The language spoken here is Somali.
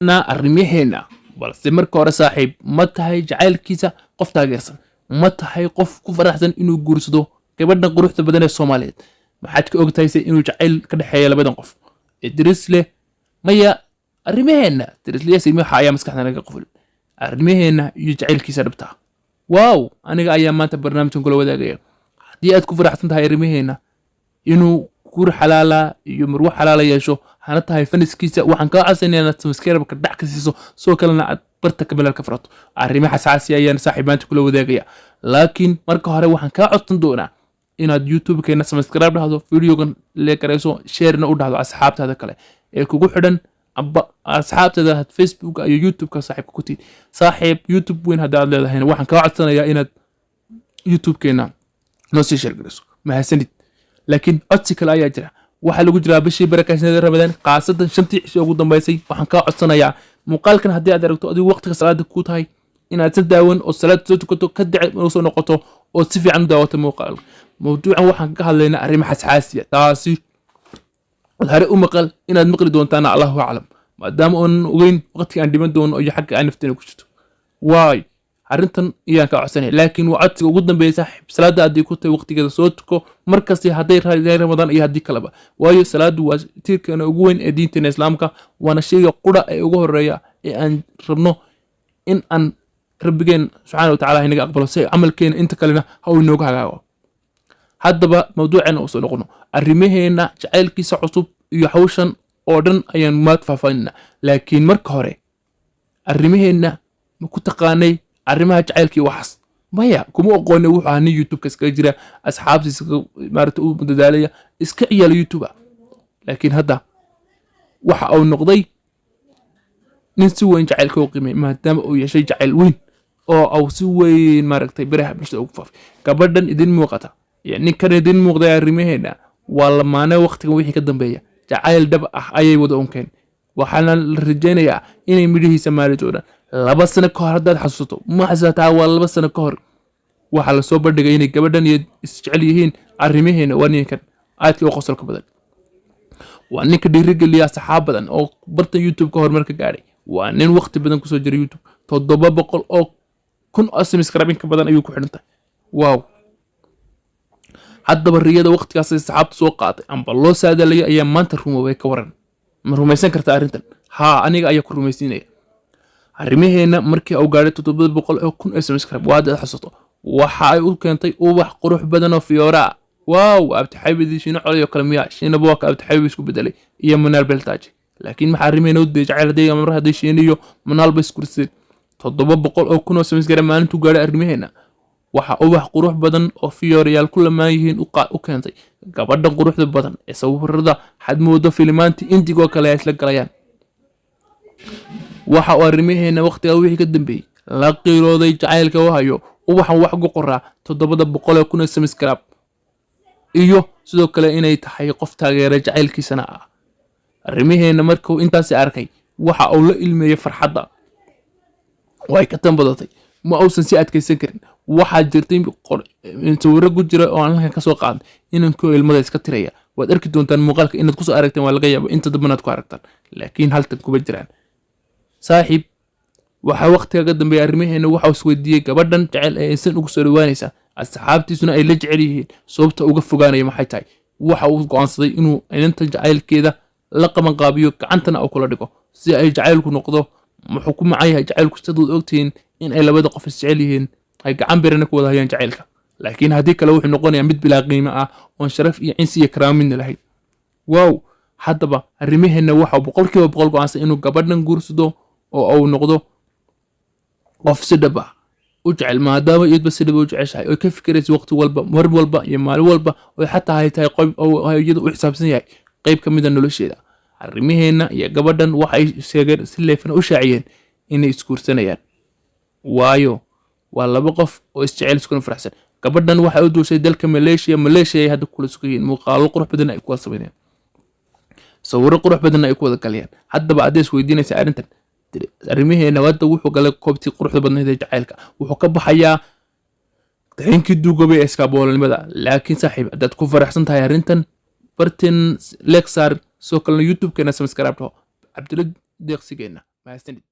Arrimaheenna. Balse marka hore, saaxiib, ma tahay jacaylkiisa qof taageersan? Ma tahay qof ku faraxsan inuu guursado gabadhan quruxda badan ee Soomaaliyeed? Maxaad ka ogtahayse inuu jacayl ka dhexeeya labadan qof, Idrisle? Maya, arrimaheenna Idrisle waxa ayaa maskaxda naga qufulin, arrimaheenna iyo jacaylkiisa dhabta. Wow, aniga ayaa maanta barnaamijkan kula wadaagaya. Haddii aad ku faraxsan tahay arrimaheenna inuu guur xalaala iyo marwo xalaala yeesho, hana tahay fans-kiisa, waxaan kaa codsanaya inaad subscribe-ka dhac ka siiso, sidoo kalena aad barta kabalal ka furato. Arrimo xasaasi ayaan, saaxiib, maanta kula wadaagaya, laakiin marka hore waxaan kaa codsan doonaa inaad YouTube-keena subscribe dhahdo, videogan like garayso, share-na u dhahdo asxaabtaada kale ee kugu xidhan amba asxaabtaada aad Facebook iyo YouTube-ka saaxiibka ku tiid. Saaxiib, YouTube weyn hadda aad leedahayna, waxaan kaa codsanayaa inaad YouTube-keena noo sii share garayso. Mahadsanid. Laakiin codsi kale ayaa jira. Waxaa lagu jiraa bishii barakaysanada Ramadaan, khaasatan 5-tii cisho ugu dambeysay. Waxaan kaa codsanayaa muuqaalkan haddii aad aragto adigu waqtiga salaada ku tahay inaad si daawan oo salaad soo tukato, ka daci soo noqoto oo si fiican u daawato muuqaalka. Mawduucan waxaan ka hadlaynaa arrimo xasaasiya, taasi ood hore u maqal, inaad maqli doontaana Allahu aclam, maadaama oonan ogeyn waqtiga aan dhiman doono iyo xagga aan nafteena ku jirto. Waay arrintan iyaan kaa codsanaya, laakiin waa codsiga ugu dambeeya. Saaxiib, salaada haddii ku tahay waqtigeeda soo tuko markasti, hadday rahay Ramadaan iyo haddii kaleba, waayo salaadu waa tiirkeena ugu weyn ee diinteena Islaamka, waana shayga qura ee ugu horeeya ee aan rabno in aan Rabbigeen subxaana wa tacala inaga aqbalo, si camalkeena inta kalena ha uu inooga hagaago. Haddaba mawduuceena usoo noqono. Arrimaheena jacaylkiisa cusub iyo hawshan oo dhan ayaan maad faahfaahinayna, laakiin marka hore, arrimaheenna ma ku taqaanay arrimaha jacaylkii waxaas? Maya, kuma oqoonay. Wuxuu ahaa nin YouTube-ka iskaga jira, asxaabtiisa maarata u dadaalaya, iska ciyaala YouTube. Laakiin hadda waxa uu noqday nin si weyn jacaylka u qiimay, maadaama uu yeeshay jacayl weyn oo uu si weyn maaragtay baraha bulshada ugu faafay. Gabadhan idin muuqata iyo ninkan idin muuqday, arrimaheena, waa lamaane. Waqtigan wixii ka dambeeya jacayl dhab ah ayay wada unkeen, waxaana la rajaynayaa inay midhihiisa maali doonaan. 2 sano ka hor haddaad xasuusato, ma xasuusataa? Waa 2 sano ka hor waxaa lasoo bandhigay inay gabadhan iyo isjecel yihiin. Arrimaheena waa ninkan aadka u qosolka badan, waa ninka dhiirigeliya asxaab badan oo bartan YouTube ka horumar ka gaadhay, waa nin waqti badan kusoo jiray YouTube. 700,000 oo subscribe in ka badan ayuu ku xidhan tahay. Wow, haddaba riyada waqtigaas saxaabta soo qaatay amba loo saadalayay ayaa maanta rumoobay. Ka waran, ma rumaysan kartaa arrintan? Haa, aniga ayaa ku rumaysiinaya. Arrimaheena markii uu gaadhay 700,000 ee subscribe, waa haddaad xasuusto, waxa ay u keentay ubax qurux badan oo fiyoora ah. Wow, abtixaybidii Shiino Colay oo kale miya? Shiinaba waa ka abtixaybi isku bedelay iyo Manaal Beltaaji. Laakiin maxaa arrimaheena u diiday jacayl hadday mar hadday Shiino iyo Manaal ba iskursadeen? 700,000 oo subscribe maalintuu gaadhay arrimaheena, waxa ubax qurux badan oo fiyoorayaal ku lamaan yihiin u keentay gabadhan quruxda badan ee sawirada xad moodo filimaantii indigoo kale ay isla galayaan. Waxa uu arrimaheena waqtigaa wixii ka dambeeyey la qiirooday jacaylka u hayo ubaxan wax ugu qoraa 700,000 ee subscribe, iyo sidoo kale inay tahay qof taageera jacaylkiisana ah. Arrimaheena markuu intaasi arkay, waxa uu la ilmeeyey farxadda way ka tan badatay, ma uusan si adkaysan karin. Waxaa jirtay sawirro ku jira oo aan halkan kasoo qaaday inankoo ilmada iska tiraya. Waad arki doontaan muuqaalka, inaad kusoo aragteen waa laga yaaba, inta dambanaad ku aragtaan, laakiin haltan kuma jiraan. Saaxiib, waxaa waqtiga ka dambeeya arrimaheena waxa isweydiiyey gabadhan jecel ee aysan ugu soo dhawaanaysa, asxaabtiisuna ay la jecel yihiin, sababta uga fogaanaya maxay tahay? Waxa uu go'aansaday inuu inanta jacaylkeeda la qabanqaabiyo, gacantana uu kula dhigo, si ay jacaylku noqdo. Muxuu ku macan yahay jacaylku? Sidaad ogtihiin in ay labada qof isjecel yihiin ay gacan birana ku wada hayaan jacaylka, laakiin haddii kale wuxuu noqonayaa mid bilaa qiimo ah oon sharaf iyo cinsi iyo karaamo midna lahayn. Wow, haddaba arrimaheenna waxa 100% go'aansan inuu gabadhan guursado oo uu noqdo qof si dhab ah u jecel, maadaama iyadba si dhab u jeceshahay oy ka fikiraysa waqti walba, mar walba iyo maalin walba, oy xataa ay tahay qoyb oo iyada u xisaabsan yahay qayb ka mid a nolosheeda. Arrimaheenna iyo gabadhan waxay sheegeen, si leefana u shaaciyeen, inay isguursanayaan, waayo waa laba qof oo isjecel iskuna faraxsan. Gabadhan waxay u duushay dalka Malaysia. Malaysia ay hadda kula sugan yihiin, muuqaalo qurux badan ay ku wada sameynayaan, sawirro qurux badanna ay ku wada galayaan. Haddaba hadday isweydiinaysa arrintan, arrimaheena hadda wuxuu galay koobtii quruxda badnayd ee jacaylka, wuxuu ka baxayaa dareenkii duugobay ee iskaaboolnimada. Laakiin saaxiib, haddaad ku faraxsan tahay arrintan, barteen like saar, soo kalena YouTube-keena subscribe dhaho. Cabdilla Deeqsigeenna. Mahadsanid.